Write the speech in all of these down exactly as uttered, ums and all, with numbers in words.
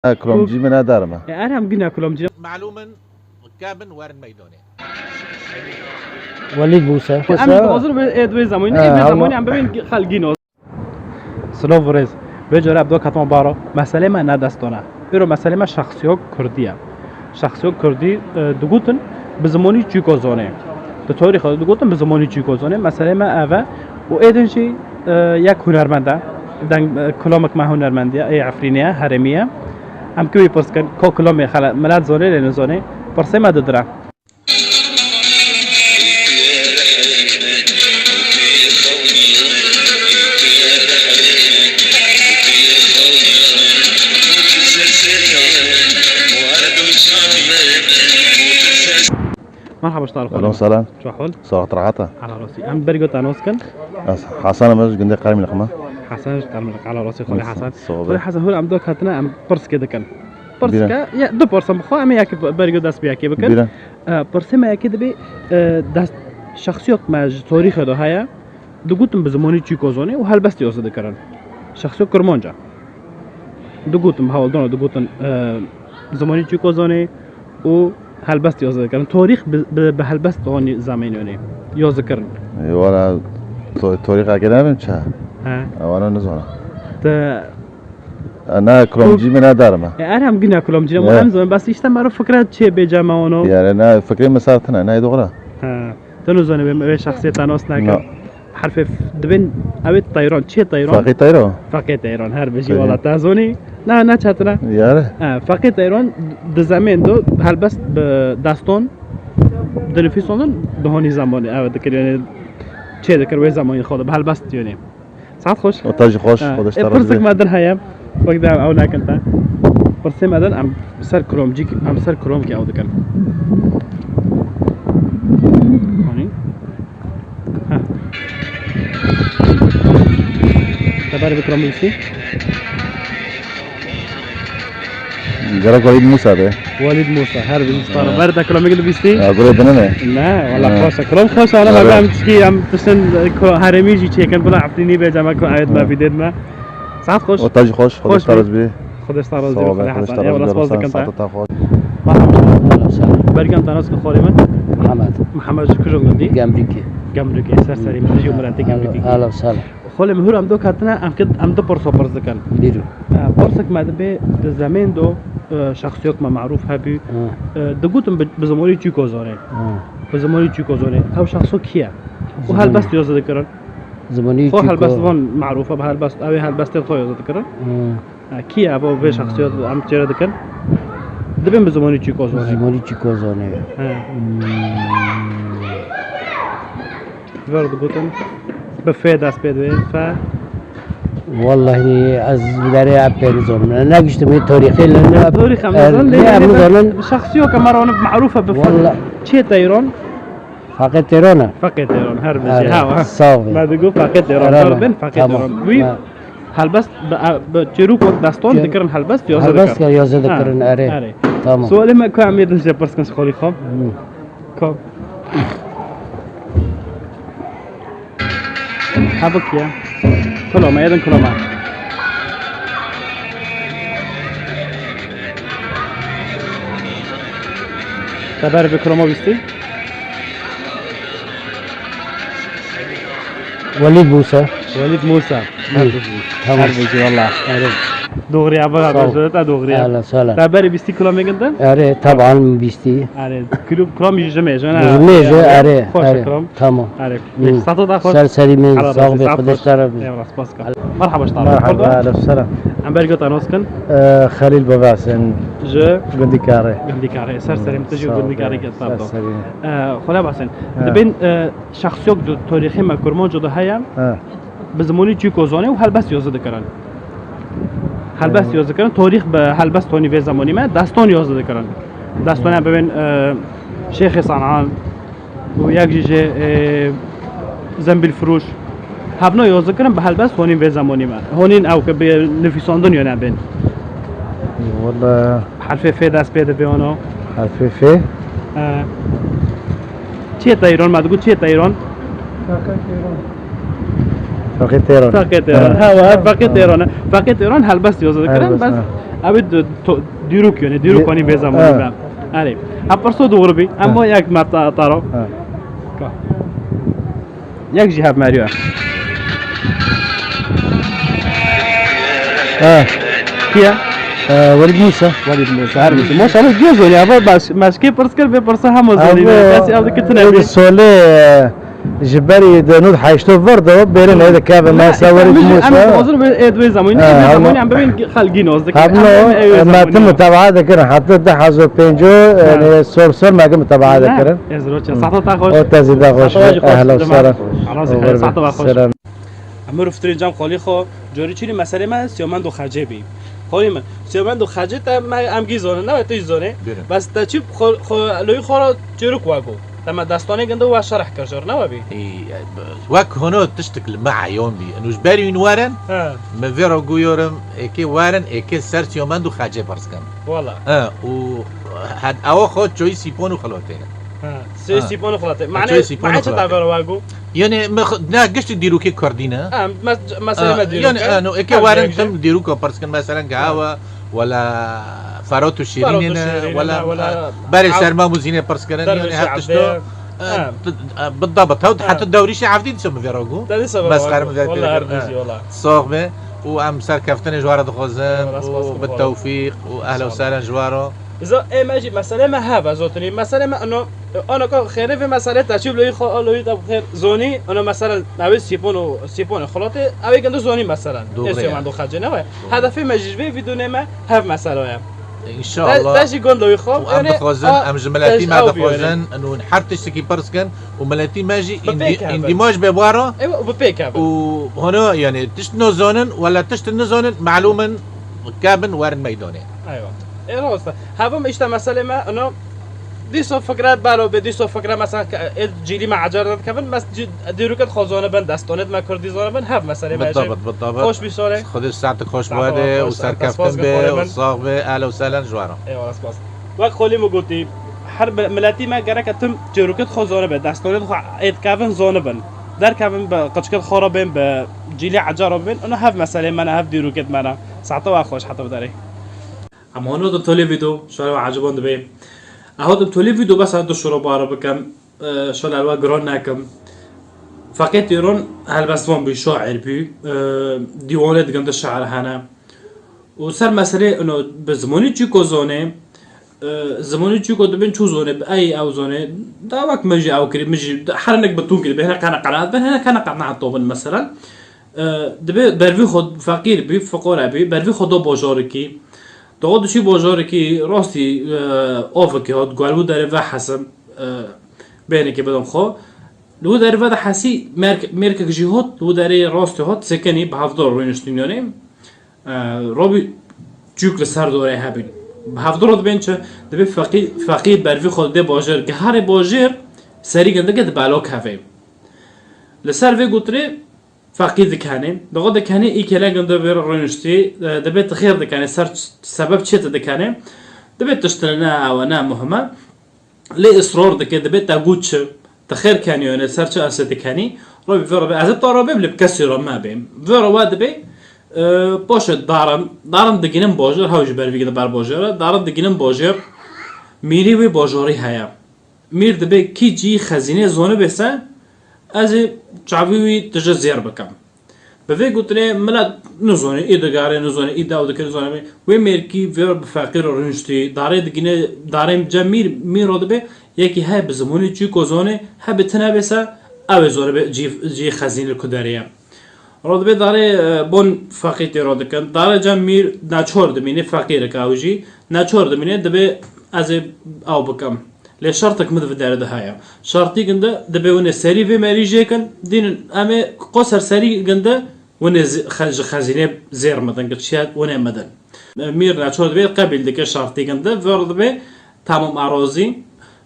Kulomcî min e derme. E, er hem gina kulomcî. Malûm in, ke bin werin meydonê. Welîd Bûse. Em dixwazin wê, ê, di wê zemanî, ê, vê zemanî em bibin xelgîno. Silav û rêz. Vê cara ev do katma baro. Meselê me ne destan e. Îro meselê me şexsiyok kurdî ye. Şexsiyok kurdî, e, digotin bi zimanî çîko zonê. Di tarîxê de digotin bi zimanî çîko zonê. Meselê me ev e. Û êdin jî, e, yek hunermend e. Deng, e, kulamik me hunermendî ye. Ê Efrînê ye, herêmî ye. Em kê wî pirs kin, ko kulamê xele, milet zonê lê nizonê. Pirsê me di dire. Merhaba, ji tarî xwe. Selam. Çi hol? Saxet, rahat e. Ala rasî. Em bergo te nas kin. Ez Hasan im, ez ji gundê Qermîlix me. Hasan ji Qermîlix, ala rasî xwe Hasan. Sağ ol. Xwe Hasan, hûn em do katine em pirskê dikin. Pirske, ya, du pirsan bi xwe, em ê yekê bergo dest bi yekê bikin. Bîre. E, pirsê me yekê dibê, e, dest, şexsiyok me ji tarîxê de heye. Digotin bi zimanî çîko zonê û helbestî yazî dikirin. Şexsiyok Kirmanc e. Digotin bi hewldana, digotin, e, zimanî çîko zonê û helbestî yazî dikirin. Tarîx bi, bi, bi helbest anî zemînê yazî kirin. Ê, wala to-, tarîxeke ne bim çi? He. Ewana nizana. Te E, ne, kulomcî min e derme. E, er hem gina kulomcî, ama em zanin, bes işte mero fikre çê bê cema ono. Yani ne, fikrê min ser tine, ne, doğru. Ha. Tu nizanî wê, wê şexsiyeta nas neke. Na. Herfê f-, dibên, ew ê Teyran, çê Teyran? Feqê Teyran. Feqê Teyran, her bijî, wala te zonî. Na, ne çetine. Yani. Ha, Feqê Teyran di zemên do helbest bi destan dinifîsandin, di honî zemanî ew dikir, yani çê dikir wê zemanî xwe de bi helbest, yani. Saet xweş. Û te jî xweş, ha, Xwedê ji te razî be. Pirsek me din heye. Wek de ew nakin te. Pirsê me din em ser kromcîk, em ser kromkê ew dikin. Anî? Ha. Te berê bi krom bivîstî? Gerek Welîd Musa be. Welîd Musa, her bijî star. Ha. Ber te kilamekî dibîstî? Ya, gurê dinê ne? Ne, wala xweş e. Kilam xweş e, wala me em tişkî, em tiştin ko-, herêmî jî çêkin, bila Efrînî bêje me ku ayet me vîdêt me. Saet xweş. O te jî xweş, Xwedê ji te razî bî. Xwedê ji te razî bî, Xwedê Hasan. Eyvallah, spas dikim te. Saeta te xweş. Merhaba. Bergan te nas ki xorê min? Mihemed. Mihemed ji kujok gundî? Gemrûkê. Gemrûkê, ser serî min, ji miletê Gemrûkê. Ehlen sehlen. Xolê min hûr em do ketine, em kit, em du pirsa pirs dikin. Bîro. E, pirsek me dibê di zemên do, e, şexsiyok me marûf hebû. Ha. E, digotin bi, bi zimanî çîko zonê. Ha. Bi zimanî çîko zonê. Ew şexso kî ye? Û helbest yazî dikirin. Zimanî çîko. Xwe helbestvan marûf e, bi helbest, ew ê helbestên xwe yazî dikirin. Ha. Ha, kî ye? Bo vê şexsiyet em çêre dikin. Dibên bi zimanî çîko zonê. Zimanî çîko zonê. He. Hmm. Ver digotin. Bi fê dest pê dibê. Fe. Wallahî ez bi derê epê nizanim. Ne giştim wê tarîxê li ne. Tarîx em nizanin, lê em nizanin. Şexsî yok em aranib marûf e bi fe. Wallah. Çê Teyran. Feqê Teyran e? Feqê Teyran, her bijî. Are, ha, ha. Sağ ol. Me digot Feqê Teyran. Tamam. Bin Feqê Teyran. Wî helbest bi, bi çêrûk wek destan dikirin helbest, yazî dikirin. Helbest ya yazî dikirin, are. Are. Tamam. Sualê me ku em ê din jê pirs kin ji xalî xwe. Hı. Ka. Hebik ya. Kuloma, yedin kuloma. Te ber bi kuloma bistî? Welîd Musa. Welîd Musa. Hı. Her bijî. Tamam. Her bijî, wallah. Evet. Doğru ya, bak, sağ ol. Abi, te doğru ya. Ehlen sehlen. Te berî bistî kulamê ginde? Erê, taban bistî. Erê, kulam, kulam jime, jime. Jime, jime, erê, erê. Tamam. Erê. Hı. Sato da xweş. Ser serî min, sağ be, Xwedê ji te re be. Eyvallah, spas. Merhaba, ji te re. Merhaba, aleyküm selam. Em bergo te nas kin? Ee, Xelîl Bebasên. Ji? Gundî Karê. Gundî Karê. Ser serî min, tu jî gundî Karê ke. Sağ ol. Ser serî min. Ee, Xwedê Bebasên. He. Dibên, e, şexsiyok di tarîxê me Kurmanco de heye. He. Bi zimanî çîko zonê û helbest yazî dikirin. Helbest yazî dikirin. Tarîx bi helbest honî vê zemanî me. Destan yazî dikirin. Destana bibên, e, Şêxê San'an, û yek jî ji, e, Zembîlfiroş. Hevna yazî kirin bi helbest honîn vê zemanî me. Honîn ew ke bi nifîsandin yone bên. Wala. Herfê fê dest pê dibe ono. Herfê fê? E, çê Teyran, me digot çê Teyran. Feqê Teyran. Feqê Têron. Feqê Têron. Ha, ha, Feqê Têron. Feqê Têron helbest yoz dikirin, bes ew ê dîrok yani, dîrok anî vê zamanî be. Erê. Ha, pirso doğru bî. Em bo yek me ta-, taro. Yek jî hev meriyo. Ha. Kiye? Welîd Musa. Welîd Musa. Her Musa. Maşallah göz öyle ya. Bak, meşkê pirs kir, bê pirsa hema zanî. Kesî ev dikitine bî. Solê ji berî de nûd heşto vir de bêrê neyde keve masa Welîd Musa. Em hazır be ê dwê zamanî. Ê dwê zamanî em bibin xelgî noz dikin. Hemno me tu mutebaa dikirin. Heta du hezar pênc yani sor sor me ki mutebaa dikirin. Ez roçe. Sata ta xweş. O tezî de xweş. Ehla sara. Sata xweş. Em riftirî cam xalî xwe. Corî çînî meselê me Siyomend û Xecê bî. Xalî min, Siyomend û Xecê te me em gî zonin, ne we tu jî zonê. Bes te çi xwe, xwe, loyî xwe ra çêrok we got. Te me destanê ginde we şerh kir jor, ne we bî? Wek hûno tiştik li me eyon bî. Û ji berî wîn werin, min vê ra got yorim, êkê werin, êkê ser Siyomend û Xecê pirs kin. Wala. He, û hed ewa xwe çoyî sîpon û xilotê ne. He, sê sîpon û xilotê. Mane, mane çi te vê ra we got? Yani me ne giştî dîrokê kurdî ne? Em mes-, meselê me dîrok. Yani ano eke warin tim dîroka pirs kin, meselen gawa wala Ferot û Şîrînê ne, wala berê serma muzînê pirs kirin, yani her tişto. Bidda bidda heta dewrîşê evdî dîsa min vê ra got. Mesxere min vê ra got. Sax be. Û em serkeftinê ji we re dixwazin û bi tewfîq û ehla û sehlen ji we re. Îza ê me jî meselê me hev e zotinî. Meselê me ino, ino ka xêrê vê meselê te çî bileyî xwe aloyî te xêr zonî, ino meselen ew ê sîpon û sîponê xelatê, ew ê gindi zonî meselen. Ê Siyomend û Xecê ne we. Hedefê me jî ji vê vîdonê me hev meselo ye. Înşallah. Te jî gund loyî xwe. Em dixwazin, em ji miletî me dixwazin, û her tiştekî pirs kin û miletî me jî îndîmaj be wara. Ew bi pêk hev. Û hona yani tişt nazanin, wala tişt nizanin, malûm in. Kevin werin meydanê. Eywa. Ê rast e. Hevim işte meselê me ino dîso fikret bero be, dîso fikret mesela ê cîlî me ecar de dikevin, mes dîroket xwe zone bin, destanêt me kurdî zone bin, hev meselê me. Bidabit, bidabit. Xoş bî şorê. Xwedê saetik xoş bade û serkeftin be û sax be, ehla û sehlen ji we re. Eywa, spas. Wek xolî min gotî, her miletî me gereke tim çêroket xwe zone be, destanêt xwe ê dikevin zone bin. Derkevin bi qiçket xwe re bên, bi cîlê ecar re bên, ino hev meselê me ne, hev dîroket me ne. Saeta we xweş heta bi derê. Em hano di tolê vîdo, şare we ecibon dibe. Eho di tolê vîdo bes heta şoro bare bikim, e, şo li we giran nekim. Feqê Têron helbestvan bû, şair bû, e, dîwanê diginde şair hene. Û ser meselê ino bi zimonî çîko zonê, e, zimonî çîko dibin çû zonê, bi ey ew zonê, da wek min jî ew kirî, min jî herinek bi tûn kirî, bi hene qene qenaat bin, hene qene qenaat tobin meselen. E, dibe bervî xwe feqîr bî, fiqore bî, bervî xwe do bajarikî. Doğa dişî bajarikî rastî, e, avekî hat, guel wî derê ve hesin, e, bêhnekê bidim xwe. Li wî derê ve de hesî mêrk-, mêrkek jî hat, li wî derê rastî hat, sekinî bi hevdar rûniştîn yanê. E, robî çûk li ser dorê hebîn. Bi hevdar dibên çi? Dibê feqî-, feqîr bervî xwe didê bajêr. Giharê bajêr serî gindike di belo kevê. Li ser vê gotirê feqî dikenê. Doğa dikenê, î kele ginde vê re rûniştî, e, dibê tu xêr dikenê, ser ç-, sebeb çê tu dikenê? Dibê tiştine ne, ewe ne muhim e. Lê israr dike, dibê te got çi? Tu xêr kenî, yanê ser çi ez ê dikenî? Robî vê re bê, ez ê ta re bêm, lê bi kesî re mebêm. Vê re we dibê, e, paşê darin, darin digînin bajêr, hew ji ber vî gide ber bajêr e, darin digînin bajêr, mîrî wî bajarî heye. Mîr dibê kî cî xezînê zonibê se, ez ê çavî wî tije zêr bikim. Bi vê gotinê milet nizonê, î digarê nizonê, î dew dike nizonê. Wê mêrkî vê bi feqîr rûniştî, darê digîne, darê cem mîr, mîr ro dibê, yekî heye bi zimonî çîko zonê, hebe tine bê se, ew ê zonê bê cî, cî xezînê li ku derê ye. Ro dibê darê, e, bon feqî tê ro dikin. Darê cem mîr neçor dimînê, feqîrek ew jî. Neçor dimînê, dibê ez ê ew bikim. Lê şertek min di vê derê de heye. Şertî ginde dibê hûn ê serî vê merî jêkin, dînin em ê qo ser serî ginde hûn ê zi-, xe-, ji xezînê zêr midin, giçiye hûn ê midin. Mîr neçor dibê qebîl dike şertî ginde, vê re dibê tamam erazî.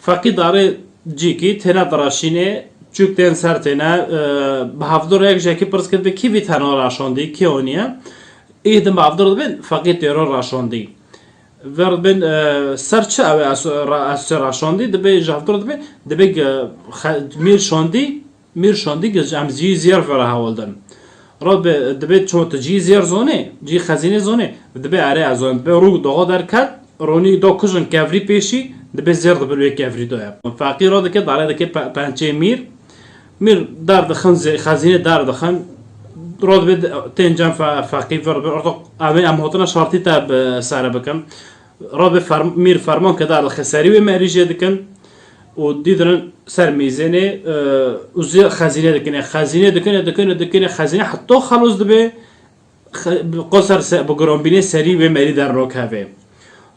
Feqî darê cîkî têne diraşînê, çûk tên ser têne, e, bi hevdûr yek ji yekî pirs kir dibê kî vî tena raşandî, kî oniye? Î din bi hevdûr dibên feqî têro raşandî. Ver bin, e, ser çi ew ê ez, ra-, ez çi raşandî, dibê ji hevdûr dibê, dibê ge-, xe-, mîr şandî, mîr şandî ge em zî zêr vera hewldin. Rod be, dibê ço tu cî zêr zonê, cî xezînê zonê, dibê erê ez zonim. Dibê rû doxo derket, ronî do kujin kevrî pêşî, dibê zêr dibir wê kevrî do ye. Feqî ro dike, dare dike pe-, pençê mîr. Mîr dar dixin, zê-, xezînê dar dixin. Rod be de-, tên cem fe-, feqî vir be, orto, em, em hotina şartî te bi sere bikin. Rod be ferm-, mîr ferman ke dar dixe serî wê merî jê dikin. Û dîdirin ser mîzênê, e, û zê xezîne dikine. Xezîne dikine, dikine, dikine, xezîne heta xelos dibe. Xe-, bi qo ser se-, bi gironbînê serî wê merî dernokeve.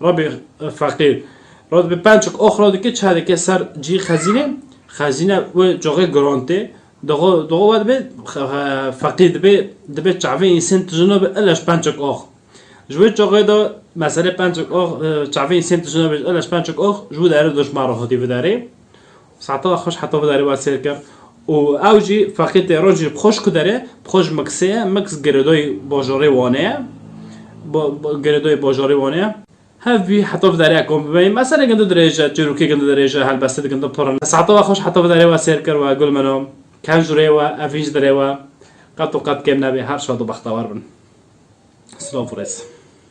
Rabê, e, feqîr. Rod be pençik ox ro dike, ça dike ser cî xezîne. Xezîne wê coxê giron tê. Doxo, doxo we dibe, xe-, xe-, feqîr dibe, dibe çavê însan tijino be, ele ji pençik ox. Ji wê coxê de, mesele pençik ox, e, çavê însan tijino be, ele ji pençik ox, ji wê derê duşma ro hotî viderê. Saeta xweş heta viderê we sêr kir. Û ew jî feqîr tê ro jî bi xweş ku derê, bi xweş miksê ye, miks girêdoyê bojorê wane ye. Bo-, bo-, girêdoyê bojorê wane ye. Hev bî heta viderê kom bibeyî. Mesele gindu dirêj e, çêrokê gindu dirêj e, helbestê di gindu pir in. Saeta we xweş heta viderê we sêr kir we gul meno. Ken jurê we, ev hîç dirê we. Qet û qet kêm nebê, her şad û bextewar bin. Silav û rêz.